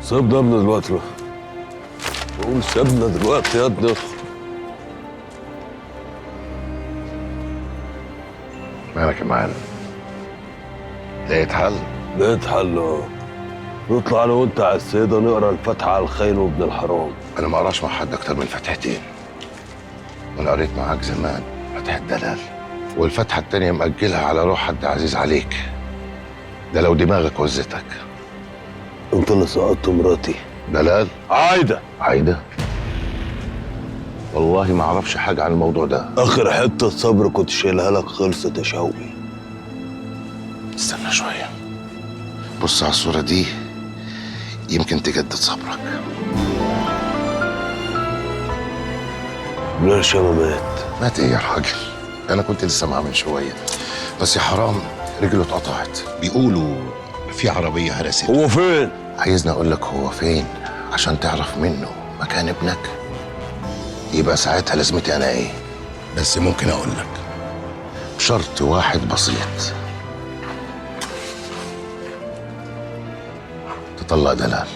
سيبنا يا ابني دلوقتي بقى. قول سيبنا دلوقتي يا ابني. ادخل. مالك يا معلم؟ لقيت حل؟ لقيت حل اه. نطلع انا وانت على السيدة نقرا الفاتحة على الخاين وابن الحرام. انا ما اقراش مع حد اكتر من فتحتين. وانا قريت معاك زمان فتحة دلال، والفتحة التانية مأجلها على روح حد عزيز عليك. ده لو دماغك وزتك. انت اللي سقطت مراتي. دلال؟ عايدة. عايدة؟ والله ما اعرفش حاجة عن الموضوع ده. اخر حتة صبر كنت شايلها لك خلصت يا شوقي. استنى شوية، بص على الصورة دي يمكن تجدد صبرك. بلال شامة مات. مات ايه يا راجل؟ انا كنت لسه معاه من شوية، بس يا حرام رجله اتقطعت. بيقولوا في عربية هرست. هو فين؟ عايزني اقول لك هو فين عشان تعرف منه مكان ابنك؟ يبقى ساعتها لازمتي انا ايه؟ بس ممكن اقول لك بشرط واحد بسيط، تطلق دلال.